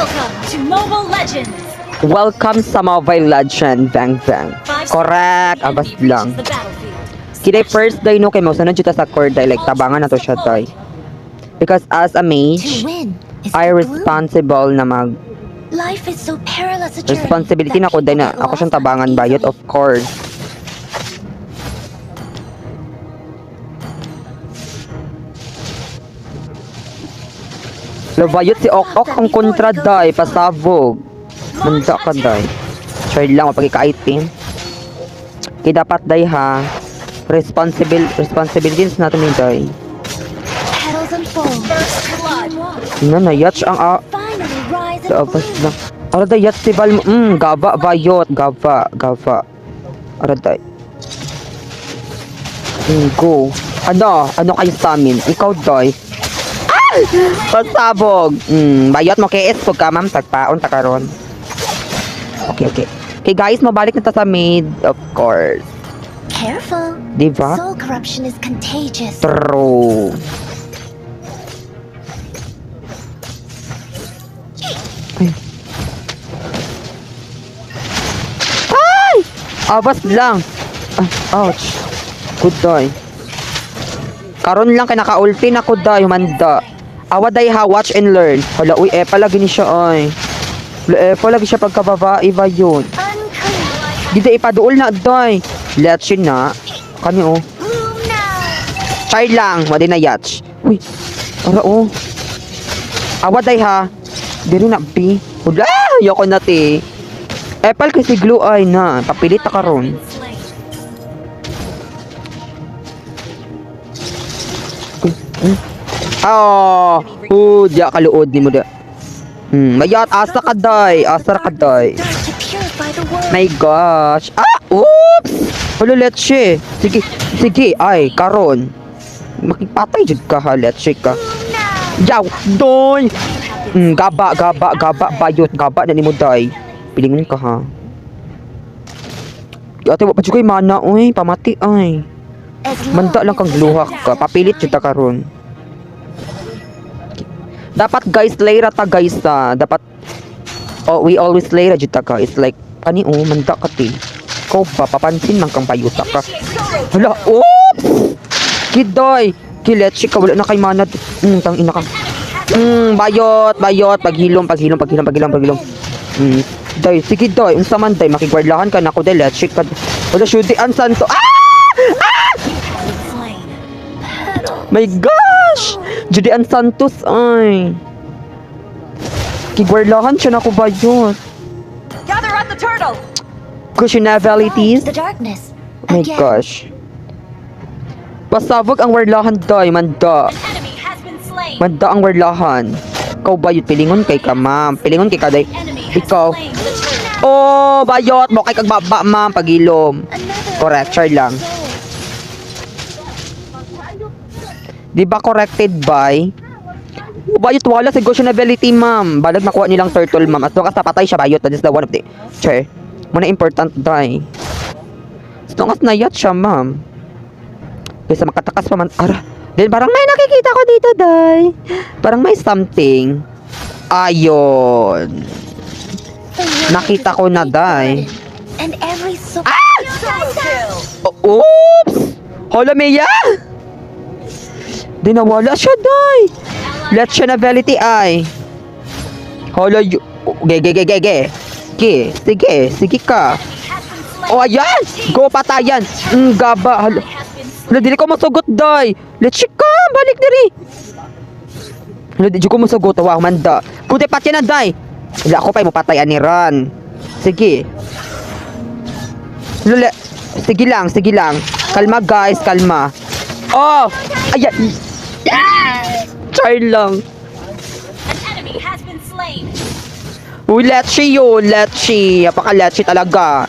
Welcome to Mobile Legends! Welcome sa Mobile Legend, Bang Bang. Correct, abas lang. Kiday first day no kay mo sunod jud ta sa core day, like tabangan na to siya day. Because as a To mage, win is I to bloom. responsible na mag Life is so perilous a journey responsibility that na ko day people na get ako siyang lost on tabangan bayot, easily. of course. Lo bayot si Ok Ok ang kontra day pasabog. Manda ka day. Try lang mapagikaitin. Kaya dapat day ha. Responsible responsibilities natin ni day. Petals unfold. First blood. Na nayatch ang a Finally rise and Tapos bloom. lang. Ara day yat si Val. Gaba bayot, gaba, gaba. Ara day. Go. Ano? Ano kayo sa amin? Ikaw, day. Ah! Pasabog. Bayot mo KS pag ka, ma'am. Tagpaon, takaron. Okay, okay. Okay, guys, mabalik na ta sa mid, of course. Careful. Di ba? Soul corruption is contagious. True. Ay. Ay! Abas lang. Ay, ouch. Good day. Karon lang kay naka-ulti na ko day, humanda. Awa day ha, watch and learn. Hala, uy, eh pala gini siya ay. Hala, eh pala siya pagkababae ba yun? Unclean. Di day ipaduol na day. Let's na. Kani oh. Bloom now. Try lang, wala na yatch. Uy, ara oh. Awa day ha. Diri na B. Wala, ayoko na ti. Epal kasi glue ay na. Papilit ta karon. Uy, Oh, diya kaluod ni mo da. Mayat asa ka day, asa ra ka day. Dark to purify the world. My gosh. Ah, oops. Hala, leche. Sige, sige, ay, karon. Makipatay jud ka ha, leche ka. Bloom now. Yaw, doy. Gaba, gaba, gaba, bayot, gaba na nimo day. Pilingon ka ha. Ate, wa pa jud kay mana oy, pamati ay. As Manda long lang kang as the luhak ka, sun papilit jud ta shines. karon. Dapat guys, lay ra ta guys ta. Dapat oh, we always lay ra jud ta guys. Like kani oh, manda ka ti. Ikaw ba papansin man kang payuta ka. Hala, oops! Kidoy! Kiletsi ka, wala na kay mana. Tang ina ka. Bayot, bayot, paghilom, paghilom, paghilom, paghilom, paghilom. Day, sige day, unsa man day, makigwardlahan ka nako day, let's ka. Wala shooty ang santo. Ah! Ah! My gosh! Judy Ann Santos ay. Kigwarlahan siya nako bayot. Gather up the turtle! Questionabilities. The darkness. My Again. gosh. Pasabog ang warlahan day, manda. An enemy has been slain. Manda ang warlahan. Ikaw bayot, pilingon kay ka, ma'am. Pilingon kay ka, day. Enemy has Ikaw. slain the turtle. Oh, bayot! Mo kay kag baba, ma'am. Pagilom. Another Correct, sure lang. soul. Di ba corrected by? Oh, bayot, wala sa questionability, ma'am. Balag nakuha nilang turtle, ma'am. As long as napatay siya, bayot. That is the one of the... Sure. Muna important, day. As long as nayat siya, ma'am. Kaysa makatakas pa man. Ara. Then parang may nakikita ko dito, day. Parang may something. Ayon. The world Nakita is a ko na, big day. garden, and every soul. Solo kill! Oh, oops! Hola, Mia! Di nawala siya, day! Let's siya na velity ay. Hola, yu... Ge, ge, ge, ge, ge. Ge, sige, sige ka. Enemy has been slain. Oh, ayan! Go, patayan! Gaba. Hala, Has been slain. hala, dili ko masugot, day! Let's ka! Balik diri! Hala, di ko masugot. Wow, manda. Kundi patyan na, day! Hala, ako pa mo patayan ni Ran. Sige. Lule, sige lang, sige lang. Kalma, guys, kalma. Oh! Ayan! Ah! Char lang. An enemy has been slain. Uy, letchi yun, letchi. Napaka-letchi talaga.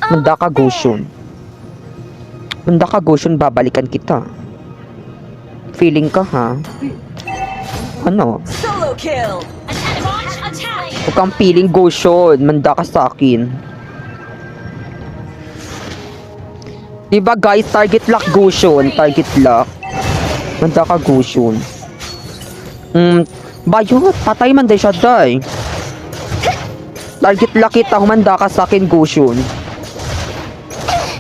Manda ka, Gushun. Manda ka, Gushun, babalikan kita. Feeling ka, ha? Ano? Solo kill! An enemy launch attack! Huwag kang feeling, Gushun. Manda ka sa akin. Diba, guys? Target lock, Gushun. Target lock. Manda ka, Gushun. Bayot, patay man day siya, day. Target la kita, humanda ka sa akin, Gushun.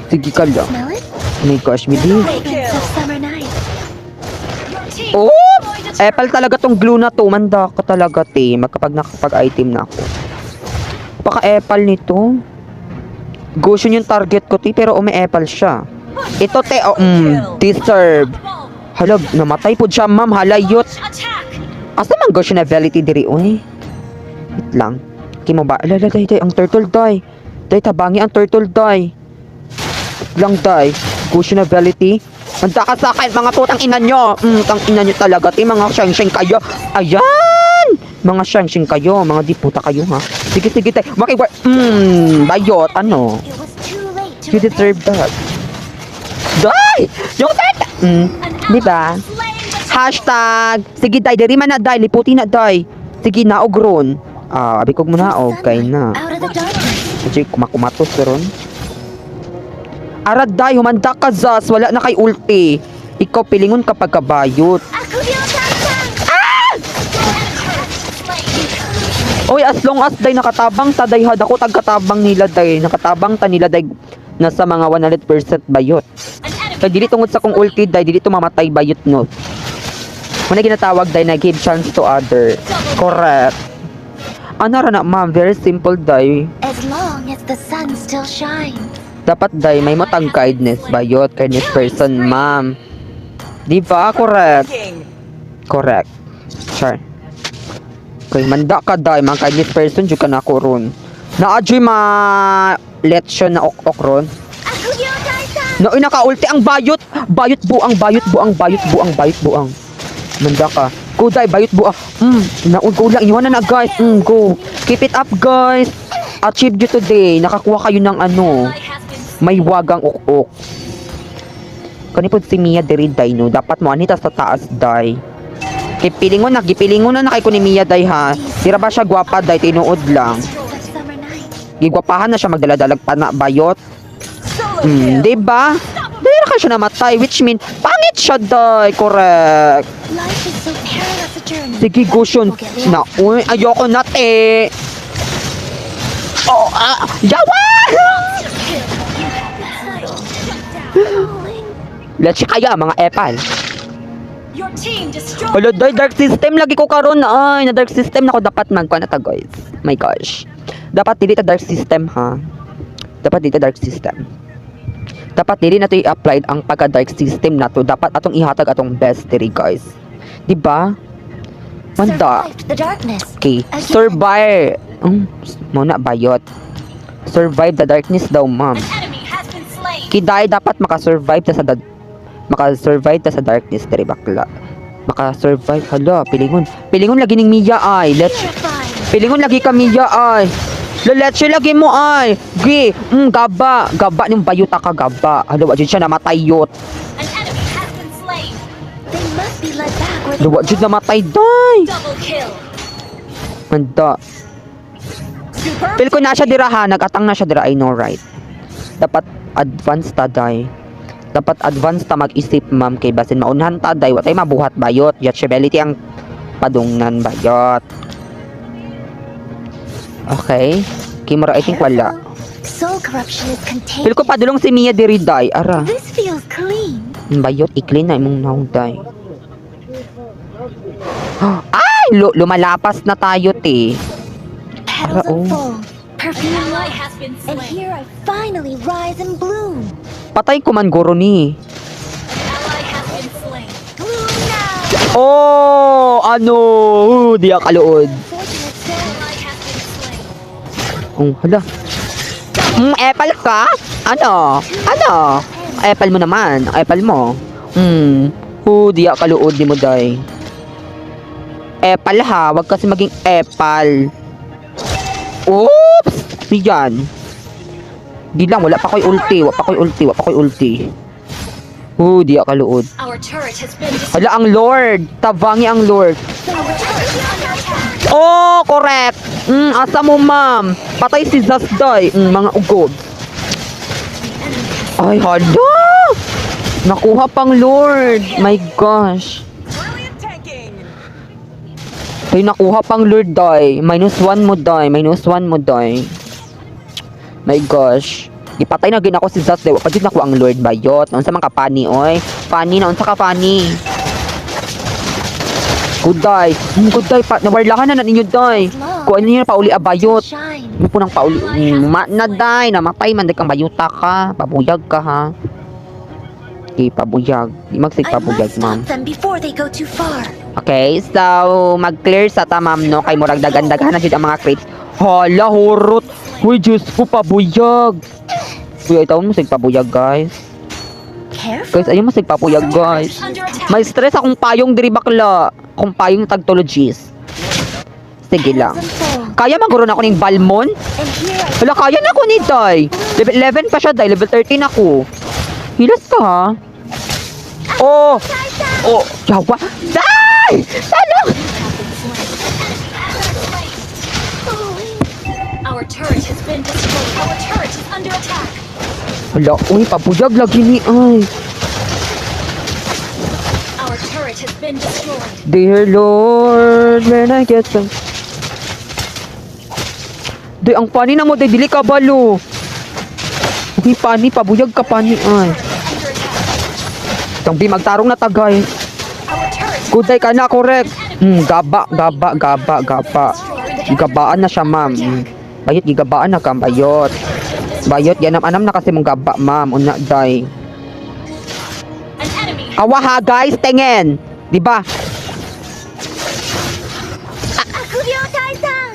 Sige ka lang. Smell it? Oh my gosh, bilis. Fragrance of summer nights. Your team Oh! destroyed a turret. Epal talaga tong glue na to. Manda ka talaga, te. Magkapag nakapag-item na ako. Baka epal nito. Gushun yung target ko, te. Pero umi-epal siya. Ito, te. Oh, deserve. Unstoppable. Hala, namatay po siya, ma'am. Halayot. Launch attack. Asa man Gushun ability diri, uy? Wait lang. Kimo ba? Ala, ala, day, day. Ang turtle, day. Day, tabangi ang turtle, day. Wait lang, day. Gushun ability. Manda ka sa akin, mga putang ina nyo. Tang ina nyo talaga. Te, mga siyang kayo. Ayan! Mga siyang kayo. Mga di puta kayo, ha? Sige, sige, tay. Makiwa... Bayot. Ano? It was too late to You deserve that. Day! Yung turtle! An Di ally ba? has slain the turtle. Hashtag! Sige, day. Diri man na, day. Liputi na, day. Sige, naog ron. Ah, abi kog mo naog. Kay na. Out of the darkness. Kasi kumakumatos ron. Arad, day. Humanda ka, Zas. Wala na kay ulti. Ikaw, pilingon kapag kabayot. Oy, as long as day nakatabang ta day had ako tagkatabang nila day nakatabang ta nila day nasa mga 100% bayot. An enemy Kay dili tungod sa kong ulti day dili to mamatay bayot no. Muna ginatawag day na give chance to other. Correct. Ano ra na ma'am, very simple day. As long as the sun still shines. Dapat day may matang kindness bayot, kindness person ma'am. Di ba? Correct. Correct. Sure. Kay manda ka day, mga kindness person jud ka na ako ron. Naa jud ma leksyon na ok-ok ron. No, naka-ulti ang bayot. Bayot buang, bayot buang, bayot buang, bayot buang. Manda ka. Go day, bayot buang. Naun go lang. Iwan na na guys. Go. Keep it up guys. Achieve you today. Nakakuha kayo ng ano. Ally has been May wagang ok-ok. Kanipod si Mia diri day no. Dapat mo anita sa taas day. Kay pilingon na, gipilingon na na kay ko ni Mia day ha. Sira ba siya gwapa day, tinuod lang. Of summer nights. Gigwapahan na siya magdala-dalag pa na bayot. solo kill. Di ba? Dahil ka siya namatay, which mean, pangit siya, day. Correct. Life is so perilous a journey. Sige, Gushun. Na, uy, ayoko na, te. Oh, ah, yawa! Let's kaya, mga epal. Your team destroyed. Hala, day, dark system lagi ko karon. Ay, na dark system na ko dapat magkuha na ta, guys. My gosh. Dapat dili ta dark system, ha? Dapat dili ta dark system. Dapat dili na to i-apply ang pagka dark system na to. Dapat atong ihatag atong best diri, guys. Di ba? Manda. Survived the darkness. Okay. Survive. Muna bayot. Survive the darkness daw, ma'am. An enemy has been slain. Kiday dapat makasurvive ta sa makasurvive ta sa darkness diri bakla. Makasurvive hala pilingon. Pilingon lagi ning Mia ay. Let's Purified. pilingon lagi ka Mia ay. Leletso lagi mo ay. Gi, gaba, gaba ning bayuta ka gaba. Hala wa jud siya namatay yot. An enemy has been slain. They must be led back where they Hala wa jud namatay day. Double kill. Manda. Super. Feel ko na siya dira ha, nagatang na siya dira, I know right. Dapat advance ta day. Dapat advance ta mag-isip ma'am kay basin maunhan ta day, watay mabuhat bayot. Yatchability ang padungnan bayot. Okay. Kimura, I think wala. Careful. Soul corruption is contagious. Feel ko padulong si Mia diri day. Ara. This feels clean. Bayot, i-clean na imong naong day. Ay! Lumalapas na tayo, te. Petals Ara, oh. unfold. An Perfume ally light. has been And slain. here I finally rise and bloom. Patay ko man guro ni. An ally has been slain. Bloom now. Oh! Ano? Di ka kaluod. Unfortunate soul. Ally has been slain. Oh, hala. Epal ka? Ano? Ano? Epal mo naman. Epal mo. Hu, di ka kaluod di mo, day. Epal ha. Wag kasi maging epal. Oops! Yan. Di lang, wala pa ko'y ulti. Wala pa ko'y ulti. Wala pa ko'y ulti. Hu, di ka kaluod. Our turret has been destroyed. Hala, ang Lord. Tabangi ang Lord. Our turret is under attack. Oh, correct. Asa mo, ma'am? Patay si Zasday. Mga ugod. Ay, hala! Nakuha pang Lord. My gosh. Brilliant tanking. Ay, nakuha pang Lord, day. -1 mo, day. -1 mo, day. My gosh. Ipatay na gin ako si Zaz, day. Wa pa jud nako ang Lord bayot. Unsa man ka funny, oy? Funny na unsa ka funny? Good day. Good day. Pa, nawarlahan na na ninyo, day. Kuan ninyo na pauli abayot. Shine. Ano po nang pauli? Ma, na, day. Namatay man, day kang bayuta ka. Pabuyag ka, ha? Okay, pabuyag. Di magsig I pabuyag, must ma'am. stop them before they go too far. Okay, so mag-clear sa ta, ma'am, no, kay murag dagan-daghan na jud ang mga crates. Hala, hurot. Uy, Diyos ko, pabuyag. Uy, ay tawon mo sig pabuyag, guys. Careful. Guys, ayun mo sig pabuyag, guys. Under attack. May stress akong payong diri bakla. Akong payong tagtologist. Sige lang. Petals unfold. Kaya maguro na ako ning balmon? And here I Hala, kaya na ako ni Day. Level 11 pa siya, Day. Level 13 ako. Hilas ka, ha? Oh! Oh! Yawa! Day! Talong! Our turret has been destroyed. Our turret is under attack. Hala, uy, pabuyag lagi ni ay. Our turret has been destroyed. Dear Lord, when I get some... Day, ang funny na mo, day, dili ka balo. Uy, funny, pabuyag ka, funny, ay. Turret is under attack. Tang bi, magtarong na tagay. Our turret is Good day ka na, correct. Gaba, gaba, gaba, gaba. Gabaan na siya, ma'am. Bayot, gigabaan na ka, bayot. Bayot, yanam anam na kasi mong gaba, ma'am. Una, day. An enemy Awa ha, guys, tengen. Di ba? Akuryo Taisan!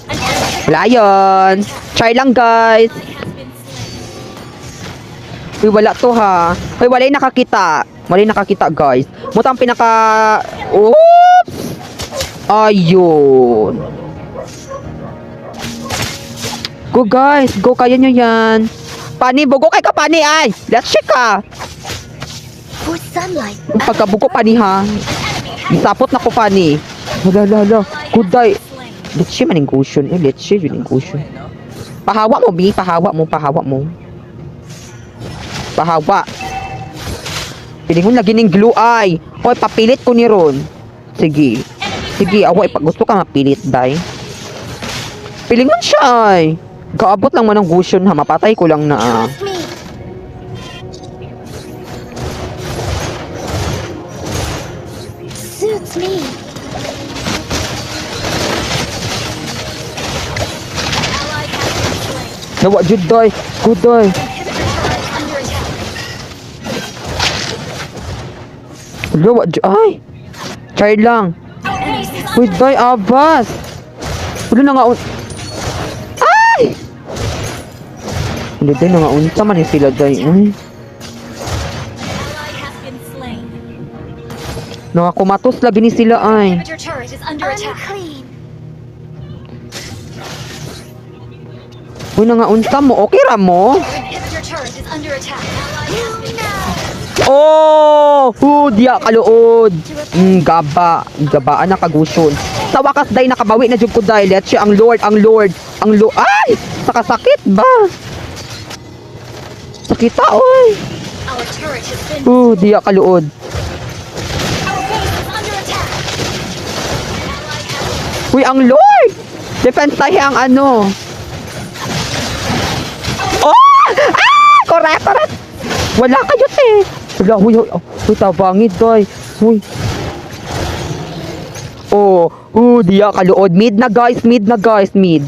An enemy Wala yun. Try lang, guys. has been slain. Uy, wala to ha. Uy, wala'y nakakita. Wala'y nakakita, guys. Mutang pinaka... Oops! Ayun. Go, guys. Go, kaya nyo yan. Pani, bugo kay ka, pani, ay! Let's check ka. For sunlight. Ang pagkabugo, pani, ha. Isapot na ko, pani. Hala, hala, hala. Good day. Slain. Let's see, maning cushion. Eh, let's see, yun yung cushion. Pahawa mo, B. Pahawa mo, pahawa mo. Pahawa. Pilingon lagi ning glue eye. Hoy, papilit ko ni Ron. Sige. Sige, awa, gusto ka mapilit, day. Pilingon siya, ay. Kaabot lang man ang cushion, ha. Mapatay ko lang na, ah. Trust me. Suits me. Ally has been slain. Nawa, jud, day. Good, day. Inhibitor turret under attack. Nawa, jud. Ay. Char lang. Our base is Uy, under day, abas. Wala na nga. Ay! Hindi, day, nangaunta man eh sila, day. Ay. Ally has been slain. Nakakumatos lagi ni sila, ay. Inhibitor turret is under attack. Unclean. Uy, nangaunta mo. Okay ra mo? Our inhibitor turret is under attack. Ally has been Oh! Diya, kaluod. Gaba. Gabaan na kagusyon. Sa wakas, day, nakabawi na jud ko, day. Let's ang Lord, ang Lord, ang Lord. Ay! Sakasakit ba? Sakita, oy. Our turret has been Oh, diya kaluod. Our base is under attack. Ally has Uy, ang Lord! Defense tayo ang ano. Oh! Ah! Correct, correct! Wala kayo, te. Wala, huy, huy. Oh, huy, tabangid, day. Huy. Oh, oh, diya kaluod. Mid na, guys. Mid na, guys. Mid.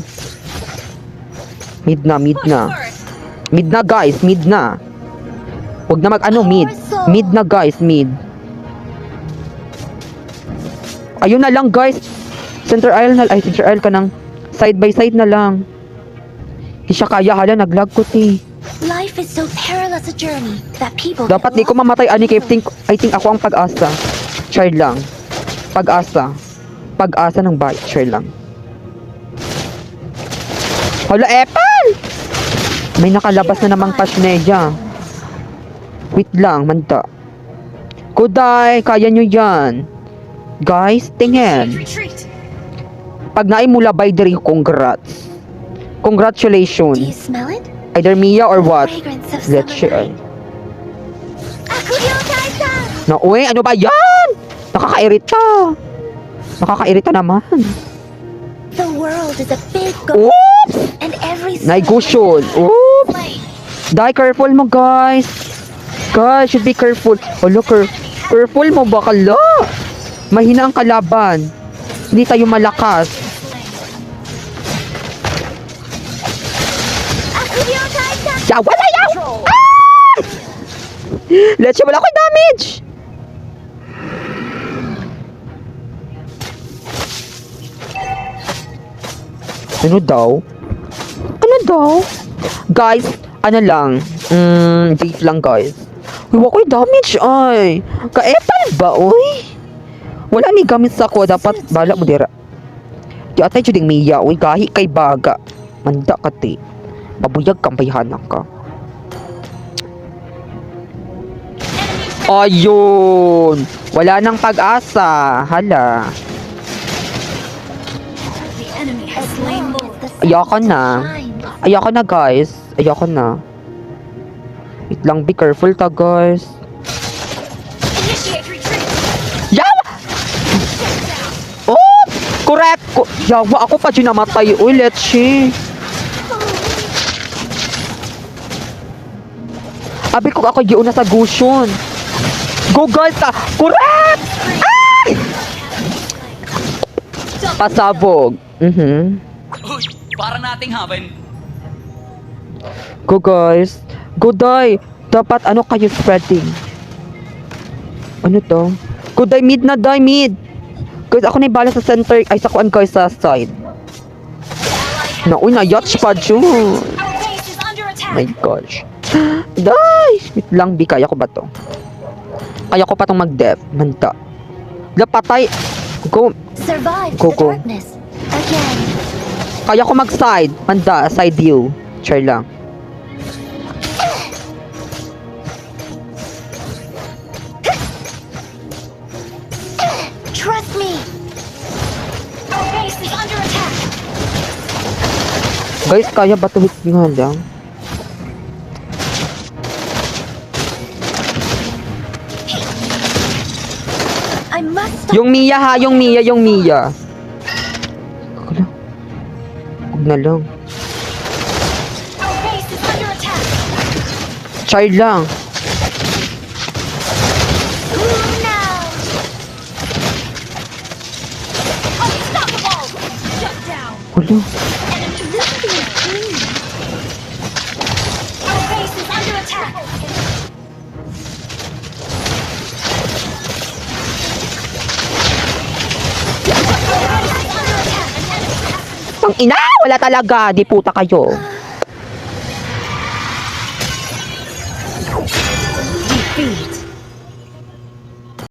Mid na, mid Push na. first. Mid na, guys. Mid na. Huwag na mag-ano, mid. Mid na, guys. Mid. Ayun na lang, guys. Center aisle na. Ay, center aisle ka ng side by side na lang. Di siya kaya. Hala, naglag ko, ti. Life is so perilous a journey that people Dapat di get ko lost mamatay, ani kay think, I think ako ang pag-asa. Char lang. Pag-asa. Pag-asa ng bike. Char lang. Hala, epal! May nakalabas na namang pasneya. Wait lang, manta. Kuday, kaya nyo yan. Guys, tingin. Retreat. Pag naimula by diri, congrats. Do you Congratulations. smell it? Either Mia or what? Fragrance of Let's summer share. night. Akuryo Taisan! Na, uy, ano ba yan? Nakakairita. Nakakairita naman. The world is a big garden, Oops! and every Naigusyon. Oops! Slain. Die, careful mo, guys. Guys, should be careful. Olo, careful mo ba kala? Mahina ang kalaban. Hindi tayo malakas. Ya, wala yaw! Ah! Let's wala ko damage! Ano daw? Ano daw? Guys, ano lang? Safe lang, guys. Uy, wala ko'y damage, ay. Kaepal ba, uy? Wala ni gamit sa ko. Dapat, bala mo dira. Di atay juding Mia, uy. Gahi kay baga. Manda ka, te. Mabuyag kang bayhanak ka. Ayun! Wala nang pag-asa. Hala. The enemy has slain Lord. Ayoko na. Ayoko na, guys. Ayoko na. Wait lang, be careful ta, guys. Initiate retreat. Yawa! Oh! Correct! Yawa, ako pa dyan namatay. Uy, let's see. Abi ko ako giuna sa gusyon. Go, guys! Ah, correct! Ay! Pasabog. Uy, para nating haban. Go, guys. Go, die. Dapat ano kayo spreading? Ano to? Go, die mid na, die mid. Guys, ako na yung bala sa center. Ay, sa kuan, guys, sa side. Na, uy, na-yacht pa, dyan. Our base is under attack. My gosh. Die! Wait lang, B. Kaya ko ba to? Kaya ko pa tong mag-def. Manta. Lapatay. Go. Survive Go, the go. darkness. Again. Kaya ko mag-side. Manda, side you. Char lang. Trust me. Our base is under attack. Guys, kaya ba to? Wait nga lang. I must stop. Yung Mia ha, yung Mia, yung Mia. Wag lang. Huwag na lang. Our base is under attack. Char lang. Bloom now. Unstoppable. Shut down. Wala. Enemy disappeared. Our base is under attack. Our base is under attack. An enemy has been Tang ina! Wala talaga. Di puta kayo. Defeat.